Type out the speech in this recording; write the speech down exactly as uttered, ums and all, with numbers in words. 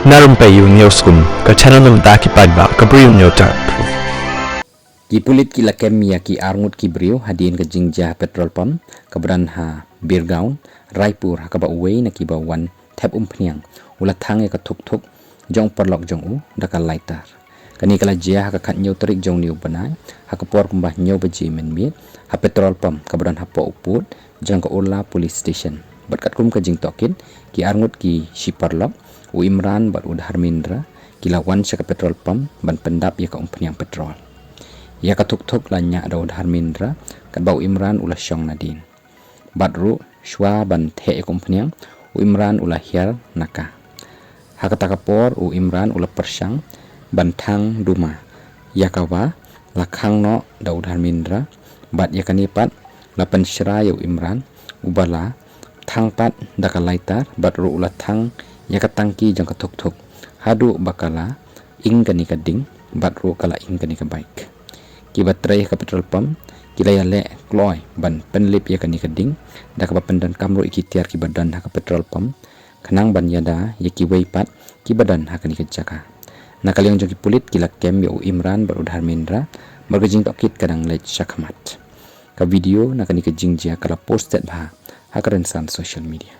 Na Rympei U Hynñiewskum, ka channel na ka bynta ki paidbah ka Bri U Hynñiewtrep. Ki pulit ki la kem ïa ki arngut ki briew hadien ka jingjia ha petrol pump kaba don ha Birgaon, Raipur, ha kaba uwei na kiba wan thep umphniang u la thang ïa ka thukthuk jong u paralok jong u da ka lighter. Kane ka la jia ha ka khathynñiew tarik jong une u bnai, ha ka por kumba hynñiew baje mynmiet, ha petrol pump kaba don hapoh u pud jong ka Urla Police Station. Bad katkum ka jingtohkit, ki arngut ki shi paralok, u Imran bad u Dharmendra, ki la wan sha ka petrol pump ban pyndap ïa ka umphniang petrol. Ïa ka thukthuk la ñiah da u Dharmendra, katba u Imran u la shong nadien. Bad ruh, shuwa ban theh ïa ka umphniang, u Imran u la hiar na ka. Ha kata ka por, u Imran u la pyrshang ban thang duma ïa kaba la khang noh da u Dharmendra, bad ïa kane pat la pynshra ïa u Imran, uba la thang pat da ka lighter, bad ruh u la thang ïa ka tangki jong ka thukthuk haduh ba ka la ing kane ka ding, bad ruh ka la ing kane ka bike. Kiba trei ha ka petrol pump ki la ïaleh kloi ban pynlip ïa kane ka ding da kaba pyndonkam ruh ïa ki tiar kiba don ha ka petrol pump, khnang ban ïada ïa kiwei pat kiba don ha kane ka jaka. Na ka liang jong ki pulit, ki la kem ïa u Imran bad u Dharmendra bad ka jingtohkit ka dang leit shakhmat. Ka video na kane ka jingjia ka la posted bha ha ka rynsan social media.